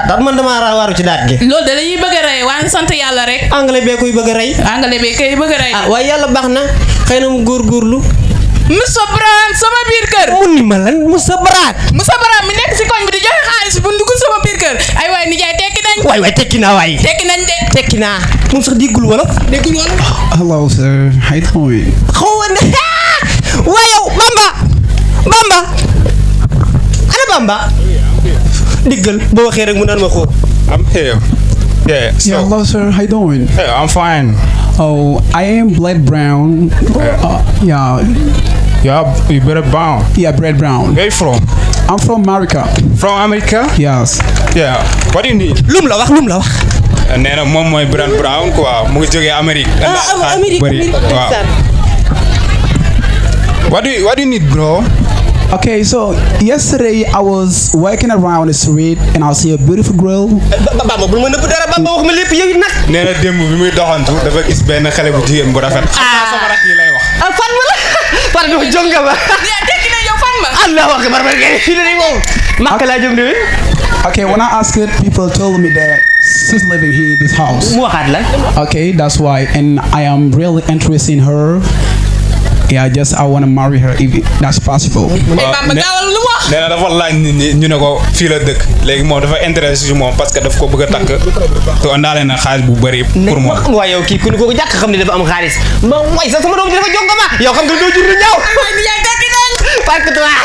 daat man damaa waaru ci daat gi. loolu da la ñuy bëgg a rey waaye sant yàlla rek. anglais bee koy bëgg a rey. anglais bee koy bëgg a rey. ah waaye yàlla baax na xëy na mu góorgóorlu. Moussa Braan sama biir kër. mu ni ma lan Moussa Braan. Moussa Braan mi nekk si koñ bi di joxe xaalis bu dugg sama biir kër ay waay nijaay tekki nañ. waay tekki naa waay. tekki nañ de. tekki naa moom sax déggul wolof. déggul wolof. Hello sir, how you doing? xaw ma ne waaye yow Bamba ana Bamba. diggal boo waxee rek mu naan ma xoo. I'm here. Yeah. So, Yeah, hello sir, how you doing? hey, I'm fine. Oh, I am Blade Brown. Yeah, You better bound. yeah, Blade Brown. Where you from? I'm from America. From America? Yes. Yeah. What do you need? lum la wax. Nee na moom mooy Brand Brown quoi mu ngi jógee Amérique. Amérique waaw. What do you need, bro? Okay, so yesterday I was walking around the street and I see a beautiful girl. Bamba bul ma nëbb dara Bamba wax ma lépp yow it nag. Nee na démb bi muy doxantu dafa gis benn xale bu jigéen bu rafet. sama rakk yi lay wax. fan ma la fan dafa jonga ba. yaa tekki nañ yow fan ma. Allahu akbar barke fi ne moom. Makka laa jëm de. Okay, when I asked it, people told me that she's living here in this house. mu waxaat la. Okay, that's why, and I am really interested in her. Yeah, I want to marry her if that's possible. Bamba gaawal lu wax. nee na dafa laaj nit ñi ñu ne ko fii la dëkk léegi moom dafa intéressé si moom parce que daf ko bëgg a takk te andaale na xaalis bu bëri pour moom. waaye yow kii ku ne ko jàkk xam ne dafa am xaalis ma way sax sama doom ji dafa jonga ma yow xam nga doo jur lu ñaaw. waay nijaay tekki nañ. parce que toi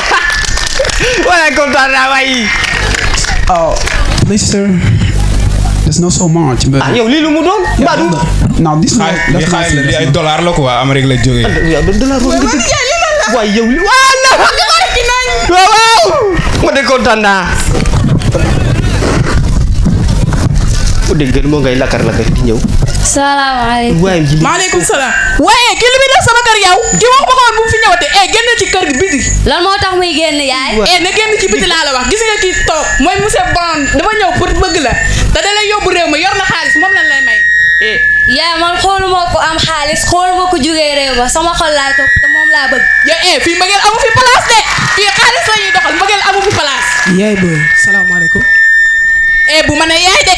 wala kontaan naa waay. Oh, please sir, there's not so much, but yow lii lu mu doon. Mbadu. no, this not. li xaalis la li ay dollar la quoi Amérique la jógee. yow dollar boobu nga dëgg. nijaay li lan la. waaye yow li waaw la. tekki nañ. waaw ma de kontaan naa. ku dégg moo ngay lakkar di ñëw. salaamaaleykum. waaye ji. maaleykum salaam. waaye kii li muy def sama kër yow. kii wax ma ko woon bu mu fi ñëwatee génn ci kër gi biti. lan moo tax muy génn yaay. na génn ci biti laa la wax gis nga kii toog mooy monsieur Bon dafa ñëw pour bëgg la te da lay yóbbu réew ma yor na xaalis moom lañ lay may. yaay man xooluma ko am xaalis xooluma ko jógee réew ba sama xol laay topp te moom laa bëgg. yow fii mbëggeel amu fi place de fii xaalis la ñuy doxal mbëggeel amu fi place. yaay booy salaamaaleykum. bu ma ne yaay de.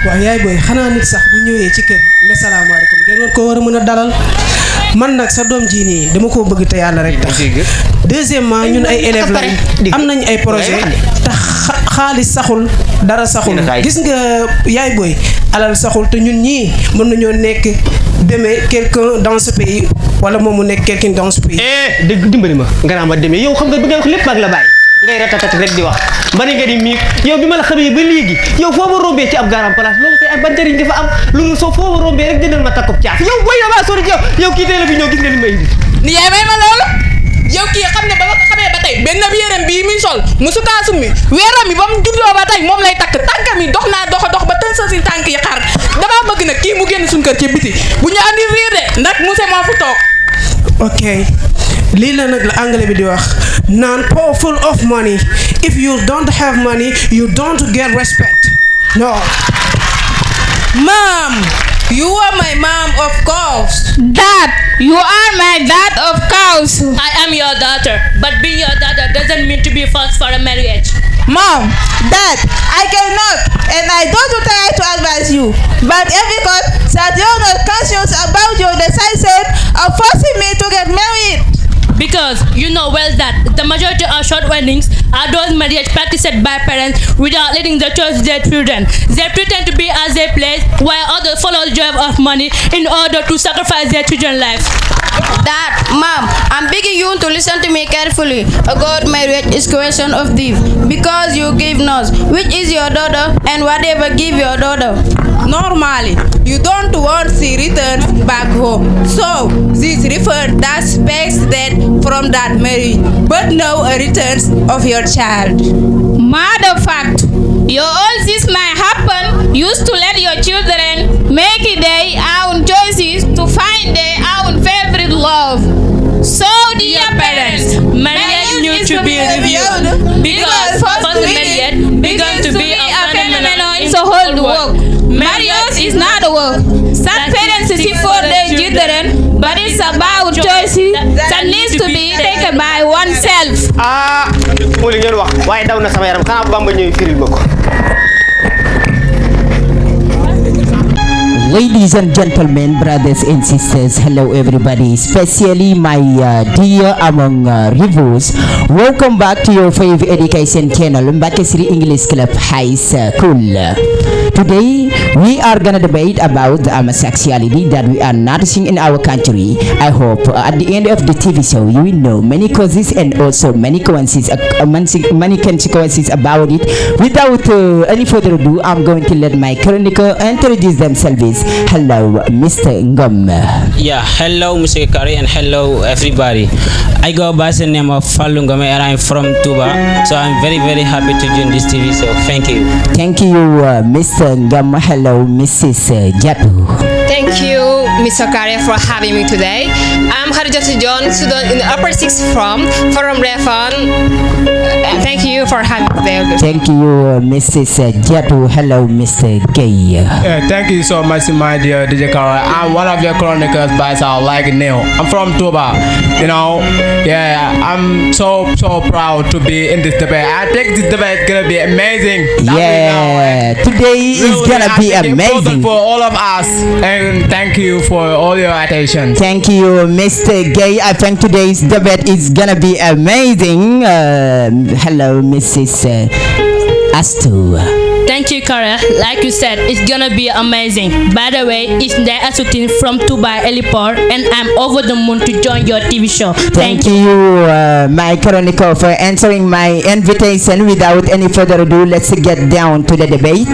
waaw yaay booy xanaa nit sax bu ñëwee ci kër ne salaamaaleykum ngeen war koo war a mën a dalal man nag sa doom ji nii dama koo bëgg te yàlla rek tax. deuxièmement ñun ay élèves lañ am nañ ay projet te xaalis saxul dara saxul gis nga yaay booy alal saxul te ñun ñii mën nañoo nekk demee quelqu'un dans ce pays wala moom mu nekk quelqu'un dans ce pays. dégg dimbali ma nga naa ma demee yow xam nga bi ngay wax lépp mag la bàyyi ngay ratatati rek di wax ma ne nga di miig yow bi ma la xamee ba léegi yow foo ma rombee ci ab garam place loolu fay am ban njëriñ nga fa am loolu soo foo ma rombee rek jëndal ma takkub caaf yow booy damaa sori ci yow kii tey la fi ñëw gis nga li ma indi. ni yaay may ma loolu yow kii xam ne ba nga ko xamee ba tey benn yérem bii muy sol musu kaasum mi weeram mi ba mu juddoo ba tey moom lay takk tànkam yi dox naa dox ba tën sa si tànk yi xar damaa bëgg nag kii mu génn suñu kër ci biti bu ñu andi riir de ndax monsieur moo fu toog. ok lii la nag la anglais bi di wax naan powerful of money if you don't have money you don't get respect no. Mom, you are my mom, of course. Dad, you are my dad, of course. I am your daughter, but being your daughter doesn't mean to be forced for a marriage. Mom, Dad, I cannot and I don't try to advise you, but because that you're not conscious about your decision of forcing me to get married. Because you know well that the majority of short weddings are those marriages practiced by parents without letting the choice their children. They pretend to be as they please, while others follow the drive of money in order to sacrifice their children's lives. Dad, Mom, I'm begging you to listen to me carefully. A God marriage is question of thief, because you give us, which is your daughter, and whatever give your daughter. Normally, you don't want the return back home. So, this refund that expects that from that marriage, but no a return of your child. Matter of fact, your all this might happen used to let your children make their own choices to find their own favorite love. So, dear parents, marriage needs to be reviewed because first marriage began to be a phenomenon in the whole world. Marriage is not a work. Some parents see for their children, but it's about choices that needs to be taken by oneself. moo li ngeen wax waaye daw na sama yaram xanaa Bamba ñëw firil ma ko. Ladies and gentlemen, brothers and sisters, hello everybody, especially my dear among rivers. Welcome back to your favorite education channel, Mbakesri English Club High School. Today, we are gonna debate about the homosexuality that we are noticing in our country. I hope at the end of the TV show, you will know many causes and also many consequences about it. Without any further ado, I'm going to let my chronicle introduce themselves. Hello, Mr. Ngom. Yeah, hello, Mr. Kari, and hello, everybody. I go by the name of Fallu Ngome, and I'm from Tuba, so I'm very, very happy to join this TV show. Thank you. Thank you, Mr. Ngom. Hello, Mrs. Jatu. Thank you, Mr. Kari, for having me today. I'm Khadijatu John, student in the upper sixth from Revon. Thank you for having me today. Thank you, Mrs. Jatu. Hello, Mr. Gay. Thank you so much, my dear DJ Kara. I'm one of your chronicles by sound like Neil. I'm from Tuba. You know, I'm so proud to be in this debate. I think this debate is gonna be amazing. Today is gonna be amazing for all of us. And thank you for all your attention. Thank you, Mr. Gay. I think today's debate is gonna be amazing. Hello, Mrs. Astu. Thank you, Kara. Like you said, it's gonna be amazing. By the way, it's Ndai Asutin from Tuba Elipor, and I'm over the moon to join your TV show. Thank you, my chronicle, for answering my invitation. Without any further ado, let's get down to the debate.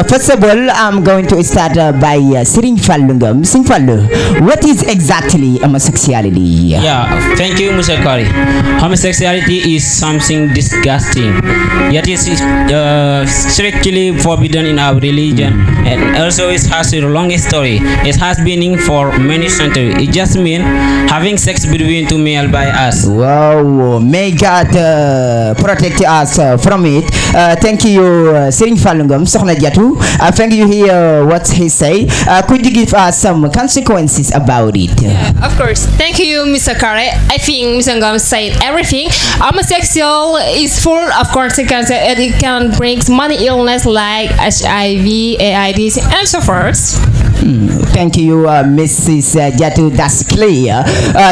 First of all, I'm going to start by Sering Fallungam. Sering Fallu, what is exactly homosexuality? Yeah, thank you, Mr. Kari. Homosexuality is something disgusting, yet it is strictly forbidden in our religion, and also it has a long history. It has been for many centuries. It just means having sex between two male by us. Wow, may God protect us from it. Thank you, Sering Fallungam. Sokhna Jatu, I think you hear what he say. Could you give us some consequences about it? Yeah, of course. Thank you, Mr. Kare. I think Mr. Ngom said everything. Homosexual is full of consequences, and it can bring many illness like HIV, AIDS, and so forth. Thank you, Mrs. Jatu. That's clear.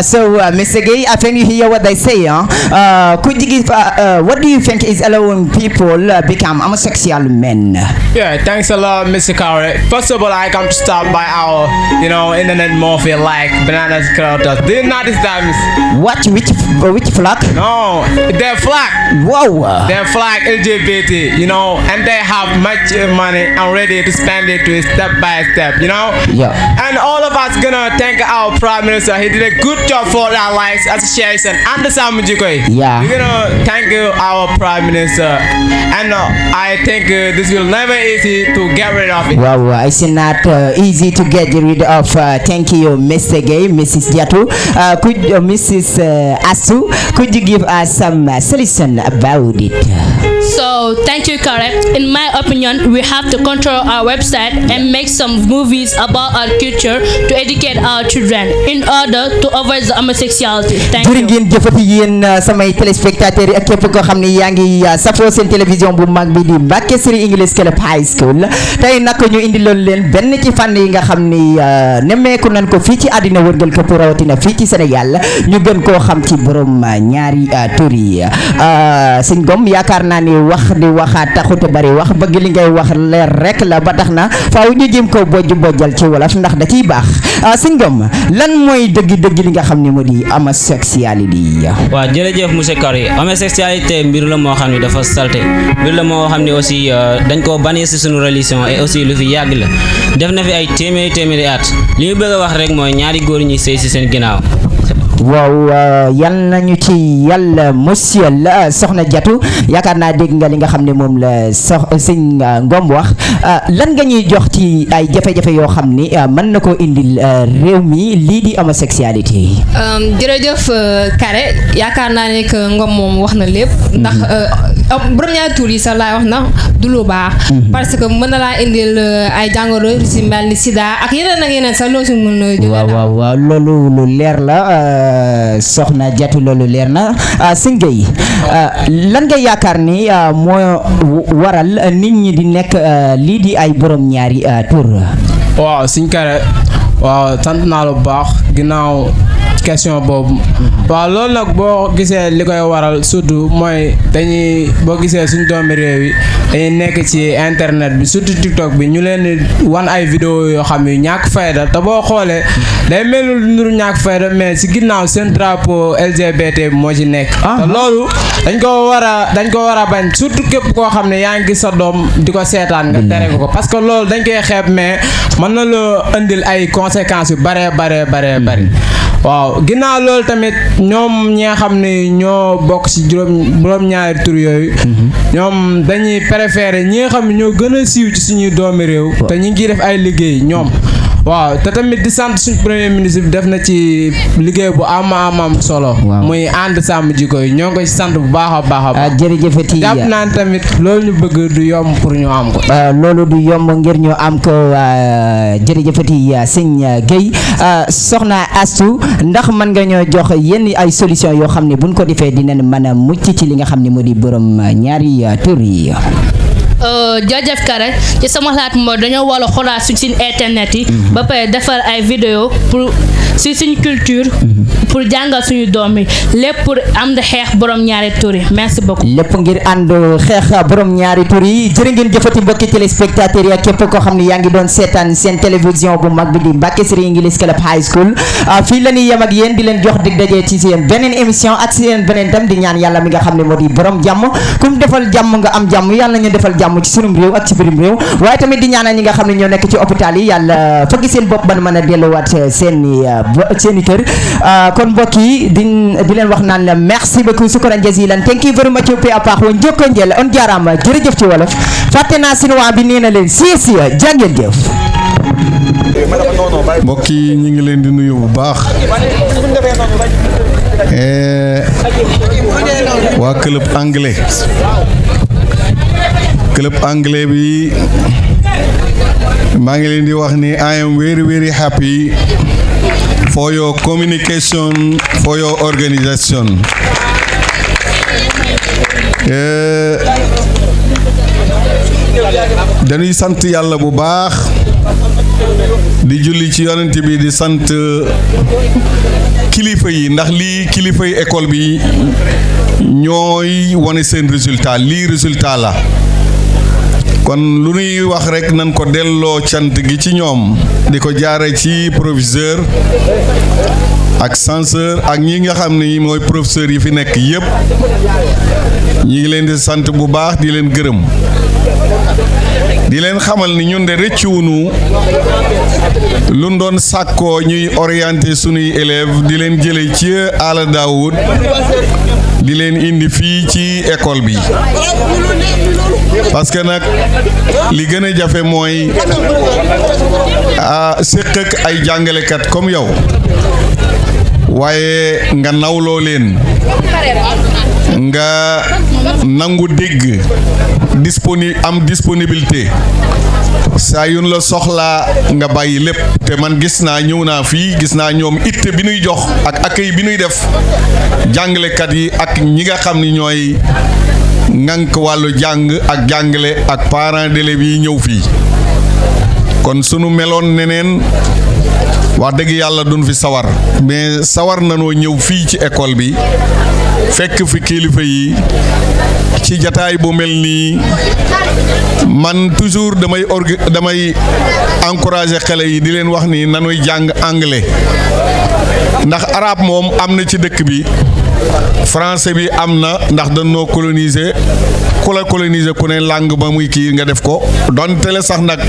So, Mr. Gay, I think you hear what they say. Could you give, what do you think is allowing people become homosexual men? Yeah, thanks a lot, Mr. Kari. First of all, I come to start by our, internet movie like Bananas Crotos. Do you notice that? What? Which flag? No, their flag. Whoa. Their flag LGBT, and they have much money and ready to spend it to step by step, Yeah. And all of us gonna thank our Prime Minister. He did a good job for our Lives Association and the Samujikoi. Yeah. We're gonna thank our Prime Minister, and I think this will never easy to get rid of it. Wow, it's not easy to get rid of. Thank you, Mr. Gay, Mrs. Jatu. Could Mrs. Asu, could you give us some solution about it? So, thank you, Kara. In my opinion, we have to control our website and make some movies about our culture to educate our children in order to avoid the homosexuality. Thank you. Ngeen jëfati yéen samay téléspectateurs yi ak képp koo xam ne yaa ngi safoo seen télévision bu mag bi di Mbakesri English Club High School. Tey nag ñu indiloon leen benn ci fànn yi nga xam ni nemmeeku nañ ko fii ci àddina wërgal këpp rawatina fii ci Sénégal ñu gën koo xam ci borom ñaari tur yi. Sëñ Ngom yaakaar naa ni wax di waxaat taxut bari wax bëgg li ngay wax leer rek la ba tax na faaw ñu jëm ko bojjal ci wolof ndax da ciy baax. Sëñ Ngom lan mooy dëgg li nga xam ne moo di homosexualité. waaw jërëjëf monsieur Kari. Homosexualité mbir la moo xam ne dafa salte, mbir la moo xam ne aussi dañ koo bannir ci suñu religion et aussi lu fi yàgg la def na fi ay téeméeri at. li ñu bëgg a wax rek mooy ñaari góor ñi sëy ci seen ginnaaw. waaw yal nañu ci yàlla monsieur la soxna Jatu yaakaar naa dégg nga li nga xam ne moom la sëñ Ngom wax lan nga ñuy jox ci ay jafe-jafe yoo xam ni mën na koo indil réew mi lii di homosexualité. jërëjëf Kare yaakaar naa ne que Ngom moom wax na lépp ndax borom ñaari tur yi sax laay wax na du lu baax. parce que mën na laa indil ay jàngoro yu si mel ni sida ak yeneen sax loo si mën a. waaw loolu lu leer la soxna Jatu loolu leer na sëñ Gueye lan nga yaakaar ni moo waral nit ñi di nekk lii di ay borom ñaari tur. waaw Sëñ Kare waaw sant naa la bu baax ginnaaw question boobu waaw loolu nag boo gisee li koy waral surtout mooy dañuy boo gisee suñ doomi réew yi dañuy nekk ci internet bi surtout TikTok bi ñu leen di wan ay vidéo yoo xam ne ñàkk fayda te boo xoolee day mel ni nuru ñàkk fayda mais si ginnaaw seen drapeau LGBT bi moo ci nekk te loolu dañ ko war a bañ surtout képp koo xam ne yaa ngi gis sa doom di ko seetaan nga tere ko parce que loolu dañ koy xeeb mais mën na la indil ay conséquences yu bare bari waaw ginnaaw loolu tamit ñoom ñi nga xam ne ñoo bokk ci juróom-ñaari tur yooyu ñoom dañuy préférer ñi nga xam ne ñoo gën a siiw ci suñuy doomi réew te ñu ngi def ay liggéey ñoom waaw te tamit di sant suñ premier ministre bi def na ci liggéey bu am solo muy ànd sàmm jikko yi ñoo ngi koy sant bu baax a baax jërëjëfati jàpp naa tamit loolu ñu bëgg du yomb pour ñu am ko loolu du yomb ngir ñu am ko jërëjëfati sëñ Guèye soxna Astou ndax mën nga ñoo jox yenn ay solution yoo xam ne buñ ko defee dinañ mën a mucc ci li nga xam ne moo di borom ñaari tur yi jërëjëf Kare ci sama xalaat mooy dañoo war a xoolaat suñ internet yi ba pare defar ay vidéo pour si suñ culture pour jàngal suñu doom yi lépp pour ànd xeex borom ñaari tur yi merci beaucoup. lépp ngir ànd xeex borom ñaari tur yi jërë ngeen jëfati mbokki téléspectateurs yi ak képp koo xam ne yaa ngi doon seetaan seen télévision bu mag bi di Mbacké Seri English Club High School fii la ñuy yem ak yéen di leen jox dig daje ci seen beneen émission ak seen beneen tam di ñaan yàlla mi nga xam ne moo di borom jàmm kum defal jàmm nga am jàmm yàlla ñu defal jàmm ci sunum réew ak ci birim réew waaye tamit di ñaanal ñi nga xam ne ñoo nekk ci hôpital yi yàlla fëgg seen bopp ban mën a delluwaat seeni kër kon mbokk yi di leen wax naan merci beaucoup sukran jazilan thank you very much pe apaax wa njokko njël on jaaraama jërëjëf ci wolof fàtte naa sinuwaa bi nee na leen si jàngeen jëf mbokk yi ñu ngi leen di nuyu bu baax waa club anglais bi maa ngi leen di wax ni I am very very happy for your communication, for your organization. Dañuy sant yàlla bu baax di julli ci yonent bi di sant kilifa yi ndax lii kilifa yi école bi ñooy wane seen résultat lii résultat la kon lu ñuy wax rek nañ ko delloo cant gi ci ñoom di ko jaare ci proviseur ak censeur ak ñi nga xam ne mooy professeur yi fi nekk yépp ñi ngi leen di sant bu baax di leen gërëm di leen xamal ni ñun de rëccuwunu lu doon sàkkoo ñuy orienté sunuy élèves di leen jële ci Ala Daoud di leen indi fii ci école bi parce que nag li gën a jafe mooy séq ak ay jàngalekat comme yow waaye nga nawloo leen nga nangu dégg am disponibilité saa yun la soxlaa nga bàyyi lépp te man gis naa ñëw naa fii gis naa ñoom itte bi ñuy jox ak accueil bi ñuy def jàngalekat yi ak ñi nga xam ni ñooy ŋànk wàllu jàng ak jàngale ak parents d'élèves yi ñëw fii kon sunu meloon neneen wax dëgg yàlla duñ fi sawar mais sawar nanoo ñëw fii ci école bi fekk fi kilifa yi ci jataay bu mel nii man toujours damay encourager xale yi di leen wax ni nanuy jàng anglais ndax arabe moom am na ci dëkk bi français bi am na ndax dañoo coloniser ku la coloniser ku ne langue ba muy kii nga def ko donte le sax nag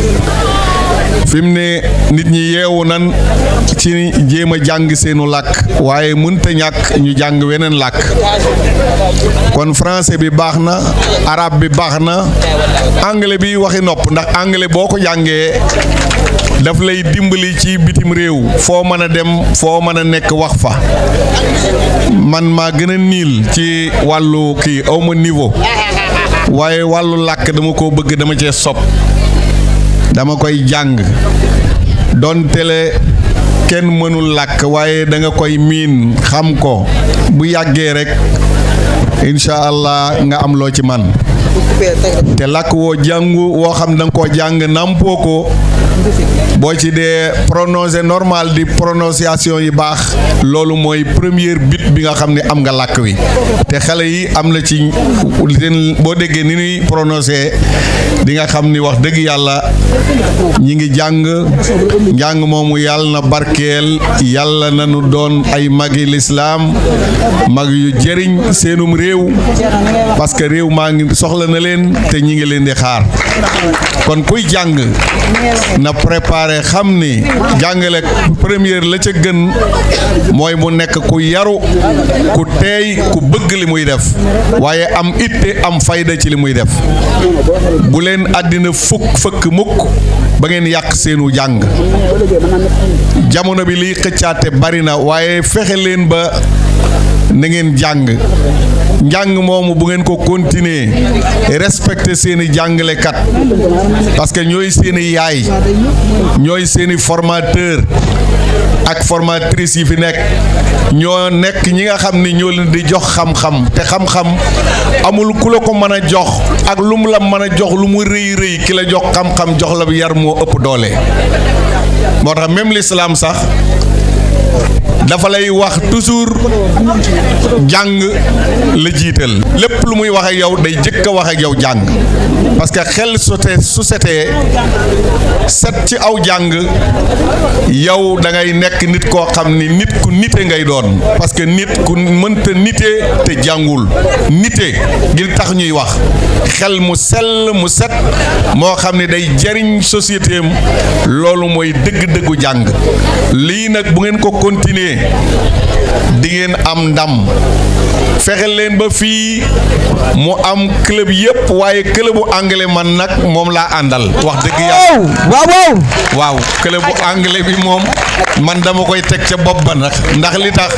fi mu ne nit ñi yeewu nan ci jéem a jàng seenu làkk waaye mënta ñàkk ñu jàng weneen làkk kon français bi baax na arabe bi baax na anglais bi waxi nopp ndax anglais boo ko jàngee daf lay dimbali ci bitim réew foo mën a dem foo mën a nekk wax fa man maa gën a niil ci wàllu kii awma niveau waaye wàllu làkk dama ko bëgg dama cee sopp dama koy jàng doon tele kenn mënul làkk waaye da nga koy miin xam ko bu yàggee rek incha allah nga am loo ci man te làkk woo jàngu woo xam da nga koo jàng nàmpoo ko boo ci dee prononcer normal di prononciation yi baax loolu mooy première bit bi nga xam ne am nga làkk wi te xale yi am na ci boo déggee ni ñuy prononcer di nga xam ni wax dëgg yàlla ñi ngi njàng moomu yàlla na barkeel yàlla na nu doon ay magi lislaam mag yu jëriñ seenum réew parce que réew maa ngi soxla na leen te ñi ngi leen di xaar kon kuy jàng na préparer xam ni jàngale première la ca gën mooy mu nekk ku yaru ku teey ku bëgg li muy def waaye am itte am fayda ci li muy def bu leen àddina fëkk mukk ba ngeen yàq seenu jàng jamono bi liy xëccaate bari na waaye fexe leen ba na ngeen njàng moomu bu ngeen ko continuer respecter seeni jàngalekat parce que ñooy seeni yaay ñooy seeni formateur ak formatrice yi fi nekk ñoo nekk ñi nga xam ni ñoo leen di jox xam-xam te xam-xam amul ku la ko mën a jox ak lu mu la mën a jox lu mu rëy ki la jox xam-xam jox la bi yar moo ëpp doole moo tax même l'islam sax dafa lay wax toujours jàng la jiital lépp lu muy wax ak yow day jëkk a wax ak yow jàng parce que xel su setee set ci aw jàng yow da ngay nekk nit koo xam ni nit ku nite ngay doon parce que nit ku mënta nite te jàngul nite ngir tax ñuy wax xel mu sell mu set moo xam ne day jariñ société am loolu mooy dëgg-dëggu jàng lii nag bu ngeen ko continuer di ngeen am ndam fexe leen ba fii mu am club yëpp waaye clubu anglais man nag moom laa àndal wax dëgg yàlla waaw clubu anglais bi moom man dama koy teg ca bopp ba ndax li tax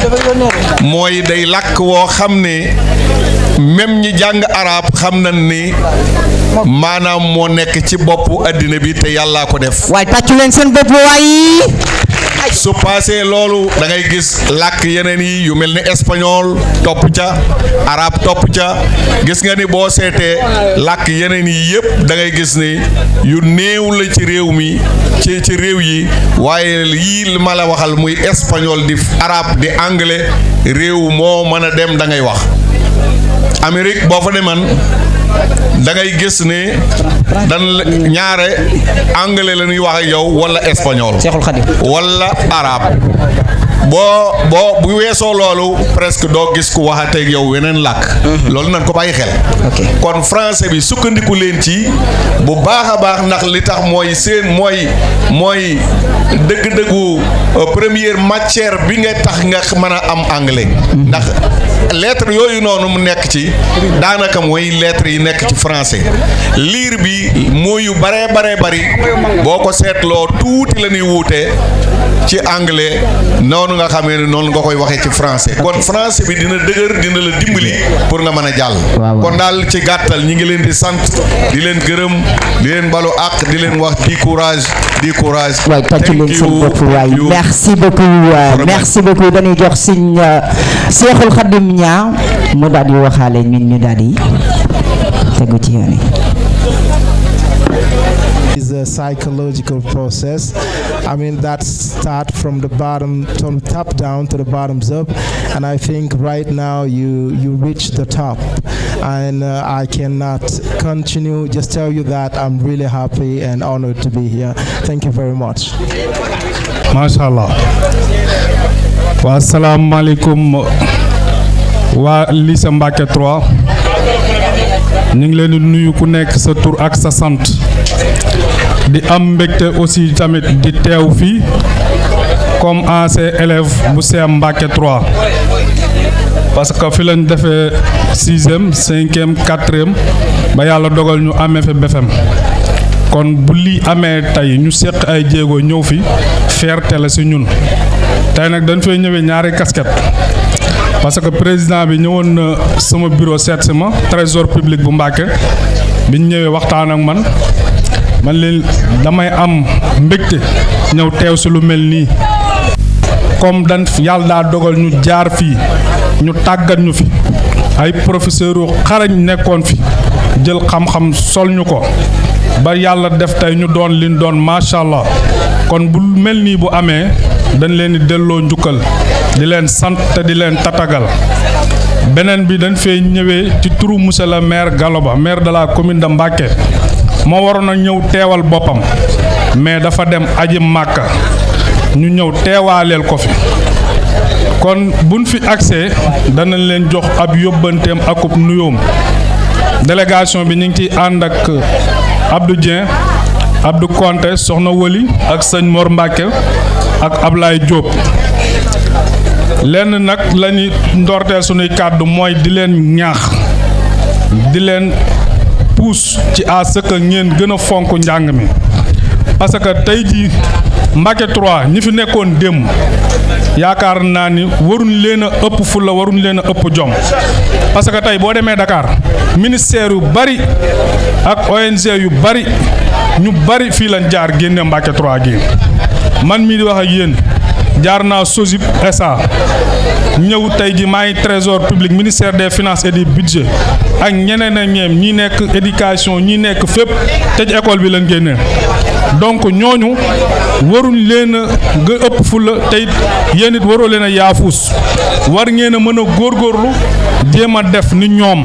mooy day làkk woo xam ne même ñi jàng arab xam nañ ni maanaam moo nekk ci boppu àddina bi te yàllaa ko def waaye tàccu leen seen bopp waaye su paasee loolu da ngay gis làkk yeneen yi yu mel ni espagnol topp ca arab topp ca gis nga ni boo seetee làkk yeneen yi yëpp da ngay gis ni yu néew la ci réew mi ci réew yi waaye yii ma la waxal muy espagnol di arab di anglais réew moo mën a dem da ngay wax Amérique boo fa deman da ngay gis ne ñaare anglais la ñuy wax ak yow wala espagnol wala arabe boo bu weesoo loolu presque doo gis ku waxateeg yow weneen làkk loolu nan ko bàyyi xel kon français bi sukkandiku leen ci bu baax a baax ndax li tax mooy seen mooy dëgg-dëggu première matière bi nga tax nga mën a am anglais ndax lettre yooyu noonu mu nekk ci daanaka mooy lettre yi nekk ci français liir bi mooy yu bare bari boo ko seetloo tuuti la ñuy wuute ci anglais noonu nga xamee ne noonu nga koy waxee ci français kon français bi dina dëgër dina la dimbali pour nga mën a jàll kon daal ci gàttal ñi ngi leen di sant di leen gërëm di leen balu ak di leen wax di courage waay tàccu leen seen bopp waay merci beaucoup dañuy jox siñ Seexul Xadim ñaa mu daal di waxaale ñun ñu daal di tegu ci yoon yi. Is a psychological process. I mean that start from the bottom, from top down to the bottoms up, and I think right now you reach the top, and I cannot continue. Just tell you that I'm really happy and honored to be here. Thank you very much. Mashallah. Wa assalamu alaikum wa lycée Mbacké 3 ñu ngi leen di nuyu ku nekk sa tur ak sa sant di am mbégte aussi tamit di teew fii comme ancien élève bu CM Mbacké 3 parce que fi lañ defee 6e 5e 4e ba yàlla dogal ñu amee fi BFEM kon bu lii amee tey ñu seq ay jéego ñëw fi fierté la si ñun tey nag dañ fay ñëwee ñaari casquette parce que président bi ñëwoon na sama bureau seet si ma trésor public bu Mbacké biñ ñëwee waxtaan ak man leen damay am mbégte ñëw teew si lu mel nii comme dan yàlla daa dogal ñu jaar fii ñu tàggat ñu fi ay professeur yu xarañ nekkoon fi jël xam-xam sol ñu ko ba yàlla def tey ñu doon liñ doon macha allah kon bu mel nii bu amee dañ leen di delloo njukkal di leen sant te di leen tatagal beneen bi dañ fee ñëwee ci turu monsieur le maire Gallo Ba maire de la commune de Mbacké moo waroon a ñëw teewal boppam mais dafa dem aji Màkka ñu ñëw teewaaleel ko fi kon buñ fi accès danañ leen jox ab yóbbanteem akub nuyoom délégation bi ñu ngi ciy ànd ak Abdou Dieng Abdou Konté Soxna Woli ak sëñ Mor Mbacké ak Ablaye Diop lenn nag lañuy ndorteel sunuy kàddu mooy di leen ñaax di leen pousse ci à ce que ngeen gën a fonk njàng mi parce que tey jii Mbacké 3 ñi fi nekkoon démb yaakaar naa ni waruñ leen a ëpp fulla waruñ leen a ëpp jom parce que tey boo demee Dakar ministère yu bari ak ONG yu bari ñu bari fii lañ jaar génne Mbacké 3 gi man mii di wax ak yéen jaar naa SOGIP SA ñëw tey ji maa ngi trésor public ministère des finances et du budget ak ñeneen ak ñeem ñi nekk éducation ñi nekk fépp te ci école bi lañ génnee donc ñooñu waruñ leen a nga ëpp fulla tey yéen it waroo leen a yaafuus war ngeen a mën a góorgóorlu jéem a def ni ñoom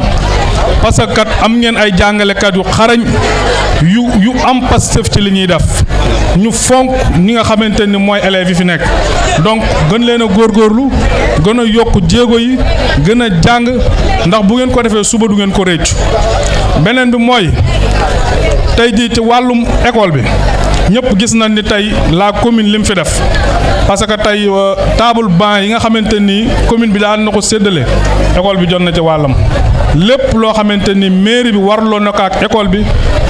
parce que kat am ngeen ay jàngalekat yu xarañ yu am pastef ci li ñuy def ñu fonk ñi nga xamante ni mooy élèves yi fi nekk donc gën leen a góorgóorlu gën a yokk jéego yi gën a jàng ndax bu ngeen ko defee suba du ngeen ko réccu beneen bi mooy tey jii ci wàllum école bi ñëpp gis nañ ni tey la commune li mu fi def parce que tey table banc yi nga xamante ni commune bi daan na ko séddale école bi jot na ci wàllam lépp loo xamante ni mairie bi warloo na ko ak école bi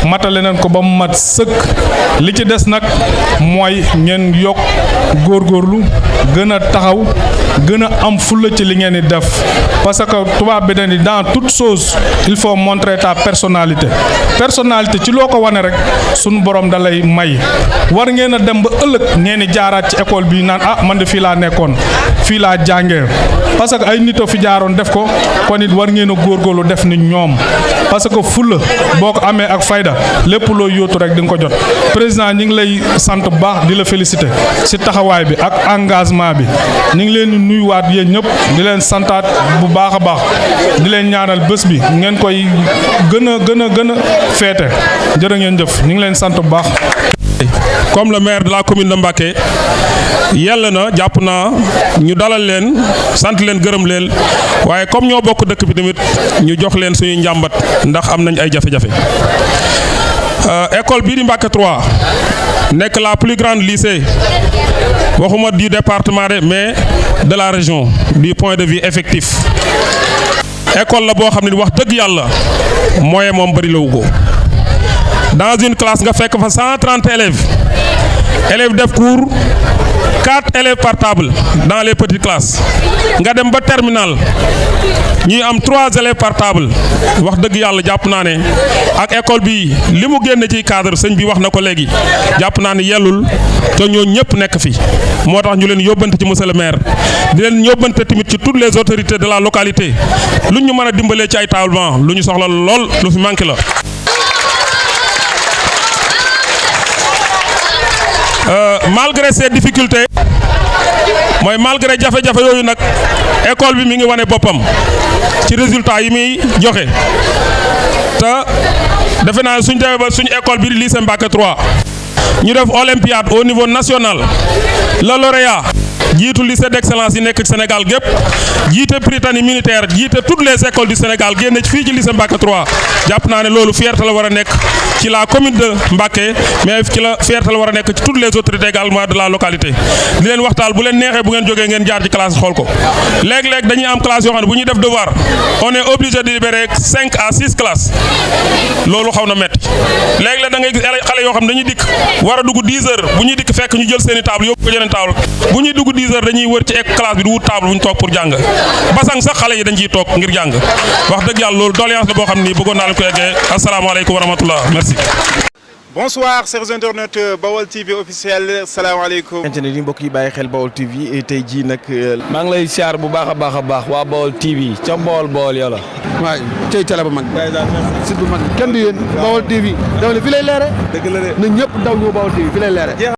matale nañ ko ba mu mat sëkk li ci des nag mooy ngeen yokk góorgóorlu gën a taxaw gën a am fulla ci li ngeen di def parce que tubaab bi dañuy dans toute chose il faut montrer ta personnalité ci loo ko wane rek sunu borom da lay may war ngeen a dem ba ëllëg ngeen di jaaraat ci école bi naan ah man de fii laa nekkoon fii laa jàngee parce que ay nit a fi jaaroon def ko kon it war ngeen a góorgóorlu def ni ñoom parce que fulla boo ko amee ak fayda lépp loo yóotu rek di nga ko jot président ñi ngi lay sant bu baax di la féliciter ci taxawaay bi ak engagement bi ñu ngi leen di nuyuwaat yéen ñëpp di leen santaat bu baax a baax di leen ñaanal bés bi ngeen koy gën a feete jërë ngeen jëf ñu ngi leen sant bu baax. Comme le maire de la commune de Mbacké yell na jàpp naa ñu dalal leen sant leen gërëm leen waaye comme ñoo bokk dëkk bi tamit ñu jox leen suñuy njàmbat ndax am nañ ay jafe-jafe école bii di Mbacké 3 nekk la plus grande lycée waxuma du département de mais de la région du point de vue effectif école la boo xam ne wax dëgg yàlla moyen moom bëri lawu ko dans une classe nga fekk fa 130 élèves def cours 4 élèves par table dans les petites classes nga dem ba terminal ñuy am 3 élèves par table wax dëgg yàlla jàpp naa ne ak école bi li mu génne ci cadre sëñ bi wax na ko léegi jàpp naa ne yellul te ñoo ñëpp nekk fi moo tax ñu leen yóbbante ci monsieur le maire di leen yóbbante tamit ci toutes les autorités de la localité lu ñu mën a dimbalee ci ay tablement lu ñu soxla lool lu fi manqué la. Malgré ces difficultés mooy malgré jafe-jafe yooyu nag école bi mi ngi wane boppam ci résultat yi muy joxe te defe naa suñ demee ba suñu école bi di lycée Mbacké 3 ñu def olympiade au niveau national le lauréat jiitu lycée d'excellence yi nekk Sénégal gépp jiite Prytanée militaire jiite toutes les écoles du Sénégal génne ci fii ci lycée Mbacké 3 jàpp naa ne loolu fierté la war a nekk ci la commune de Mbacké mais ci la fierté la war a nekk ci toutes les autorités également de la localité di leen waxtaal bu leen neexee bu ngeen jógee ngeen jaar ci classe xool ko léeg-léeg dañuy am classe yoo xam ne bu ñuy def devoir on est obligé de libérer 5 à 6 classes loolu xaw na metti léeg-léeg da ngay gis xale yoo xam ne dañuy dikk war a dugg 10 heures bu ñuy dikk fekk ñu jël seeni table yóbbu ko yeneen table bu ñuy dugg 10 heures dañuy wër ci classe bi du wut table bu ñu toog pour jàng basang sax xale yi dañ ciy toog ngir jàng wax dëgg yàlla loolu doléance la boo xam ni bëggoon naa leen ko yeggee asalaamaaleykum wa rahmatullah merci. Bonsoir chers internautes Baol TV officiel salaamaaleykum. internet yi mbokk yi bàyyi xel Baol TV tey jii nag. maa ngi lay siyaar bu baax a baax waa Baol TV ca Baol yow la. waay cey télé bu mag. site bu mag kenn du yéen Baol TV. daw ne fi lay leere. dëgg la de. na ñëpp daw ñu Baol TV fi lay leere.